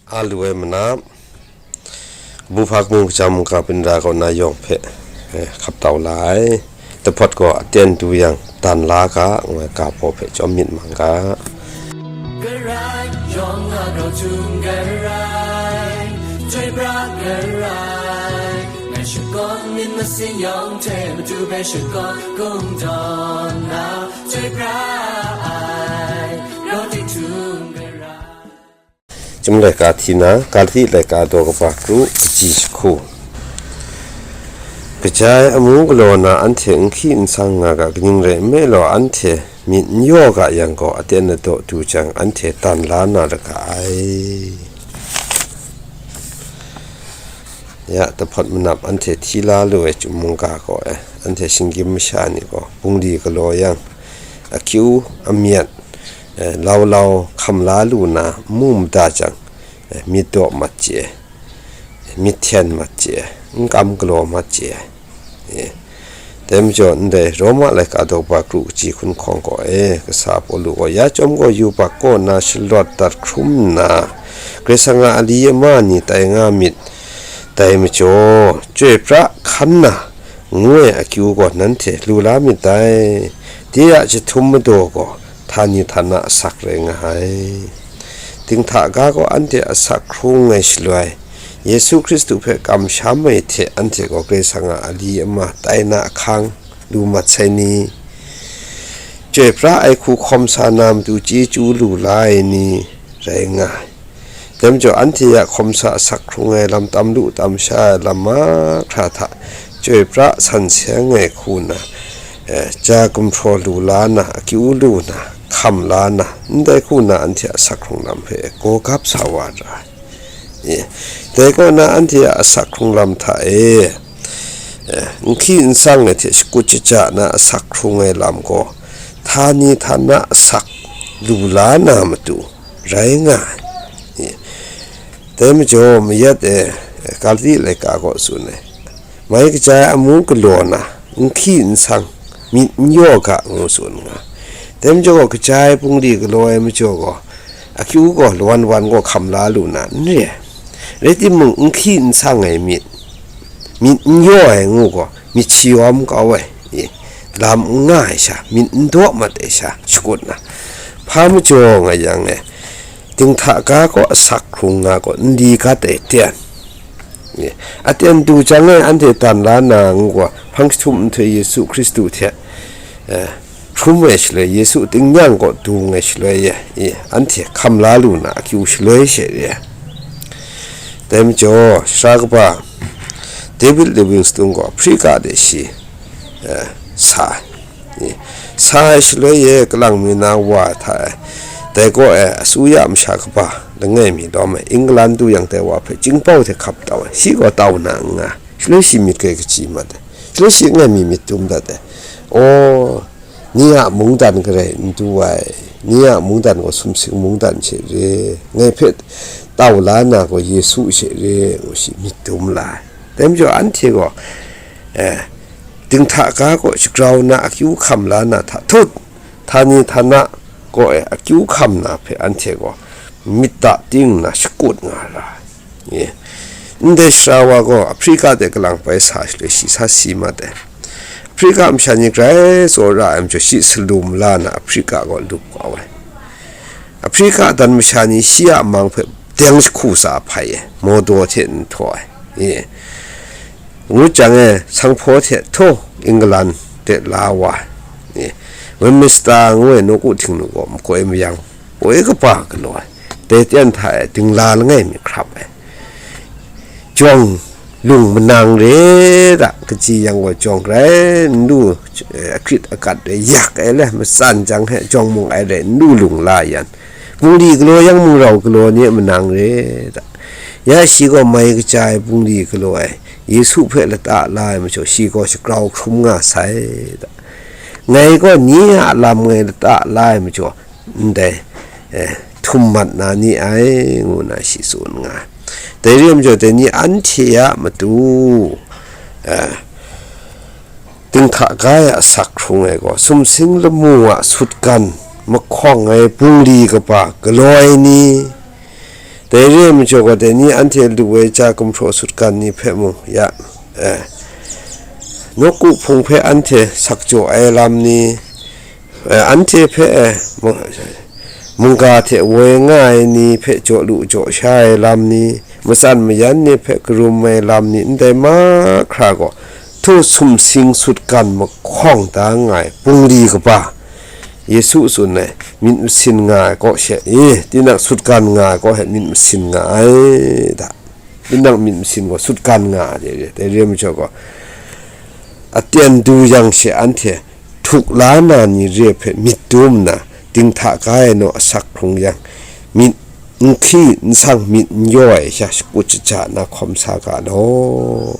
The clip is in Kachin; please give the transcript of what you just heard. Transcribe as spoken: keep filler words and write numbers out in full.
A lu ai manap, kabu hpa kamu kacam mungga bindra kaw na yawng hpe, eh, hkap tau la ai. Dahpawt gaw aten du yang dan la ga, ngu ai ga baw hpe chyawm myit mang ga. Garai, yawng a grau htum garai, chyoi pra garai, ngai shakawn myit masin yawng hte matu hpe shakawn kungdawn na, chyoi pra ai, grau ting htum garai. Chyum laika hti na, Galati laika daw kaba kru, kaji jahku. Kaja ai amu galaw na anhte n hki n sang nga ga, kaning rai nme law, anhte myit n yaw ga yang gaw, aten adaw du jang, anhte dan la na ra ga ai. Ya, dahpawt manap anhte hti la lu ai chyum mungga gaw, eh, anhte shinggyim masha ni gaw, bungli galaw yang, akyu amyat, eh, laulau hkam la lu na, n mu mada jang, eh, myit daw mat chye, myit hten mat chye, n kam galaw mat chye, eh. Dai majaw, ndai Roma laika daw kaba kru kaji hkun hkawng gaw, eh, kasa Pawlu gaw, ya chyawm gaw yubak kaw na shalawt dat hkrum nna, Karai Kasang a ali ama ni tai nga myit, dai majaw, chyoi pra hkan na, ngu ai akyu gaw nanhte lu la myit dai. De a jahtum madaw gaw, htani htana asak rai nga ai. Dinghta ga gaw anhte asak hkrung ai shaloi, Yesu Hkristu hpe kamsham ai hte anhte gaw Karai Kasang a ali ama tai na ahkang lu mat sai ni? Chyoi pra ai hku hkawm sa na matu chyeju lu la ai ni rai nga ai. Dai majaw, anhte a hkawm sa asak hkrung ai lam, tam lu tam sha ai lam mahkra hta chyoi pra san seng ai hku na, eh, ja gumhpraw lu la na, akyu lu na, hkam la na, ndai hku na anhte a asak hkrung lam hpe gaw gap sa wa ra ai. Eh, dai kaw na anhte a asak hkrung lam hta e, eh, n hki n sang ai hte shakut shaja na asak hkrung ai lam gaw, htani htana asak lu la na matu rai nga ai. Eh, dai majaw, mayat e, Galati laika gaw tsun ai, mai kaja ai amu galaw na, n hki n sang, myit n yaw ga, ngu tsun nga. Dai majaw gaw, kaja ai bungli galaw ai majaw gaw, akyu gaw lawan wan gaw hkam la lu na n re ai. Rai timung, n hki n sang ai myit, myit n yaw ai ngu gaw, myit shayawm kau ai, e, lam n nga ai sha, myit n daw mat ai sha, shakut na, hpa majaw nga yang e, dinghta ga gaw asak hkrung nga gaw, n li gat ai ten, e, aten du jang e anhte dan la na ngu gaw, hpang jahtum nhtoi Yesu Hkristu hte, e, hkrum ai shaloi, Yesu tingnyang kaw dung ai shaloi e, e, anhte hkam la lu na akyu shaloi she re ai. Dai majaw, sara kaba David Livingstone gaw Africa de shi, eh, sa ai. Eh, sa ai shaloi e, kalang mi na wa hta e, dai kaw e, asuya masha kaba langai mi lawm ai, England du yang dai wa hpe chyingpau hte hkap tau ai, shi gaw tau na n nga, shaloi shi myit grai kaji mat ai, shaloi shi langai mi myit dum dat ai. Aw, ni a mungdan garai n du ai, ni a mungdan gaw sumsing mungdan she re, ngai hpe tau la na gaw Yesu she re, ngu shi myit dum la ai. Dai majaw anhte gaw, eh, dinghta ga gaw shagrau na akyu hkam la na hta tut, htani htana gaw, eh, akyu hkam na hpe anhte gaw myit da ting nna shakut nga ra ai. Ye. Ndai sara wa gaw Africa de kalang bai sa shaloi shi sa si mat ai. Africa masha ni grai tsawra ai majaw, shi salu mala na Africa gaw lup kau ai. Africa dan masha ni shi a mang hpe deng jahku sa hpai ai, mawdaw hte nhtawh ai. Ye. Ngut jang e, sanghpaw hte htaw England de la wa ai. Ye. Westminster ngu ai nawku htingnu gaw makoi mayang, poi kaba galaw ai, dai ten hta e dingla langai mi hkrap ai. Jawng lung manang re da, kaji yang gaw jawng grai n lu, eh, akrit akat re yak ai le, matsan jang hte jawng mung ai rai n lu lung la yan, bungli galaw yang mung rau galaw ni e manang re da. Ya shi gaw mai kaja ai bungli galaw ai, Yesu hpe lata la ai majaw, shi gaw shagrau hkrum nga sai da. Ngai gaw nye a lam ngai lata la ai majaw, ndai, eh, htum mat na ni ai, ngu na shi tsun nga ai. Dai re ai majaw, dai ni anhte a matu, eh, dinghta ga e asak hkrung ai gaw, sumsing lamu a sutgan mahkawng ai bungli kaba galaw ai ni, Dai re ai majaw gaw, dai ni anhte lu ai ja gumhpraw sutgan ni hpe mung ya, eh, nawku hpung hpe anhte sakjaw ai lam ni, eh, anhte hpe, eh, mu-, mungga hte woi nga ai ni hpe jaw lu jaw sha ai lam ni, matsan mayan ni hpe karum ai lam ni, ndai mahkra gaw, htu sumsing sutgan mahkawng da nga ai bungli kaba, Yesu tsun ai, myit masin nga ai kaw she, e, tinang sutgan nga ai kaw he myit masin nga ai da. Tinang myit masin gaw sutgan nga ai, dai re ai majaw gaw, aten du yang she anhte htuk la na ni re hpe myit dum nna, dinghta ga ai naw asak hkrung yang, myit n hkri n sang myit n yaw ai sha shakut shaja na hkawm sa ga law.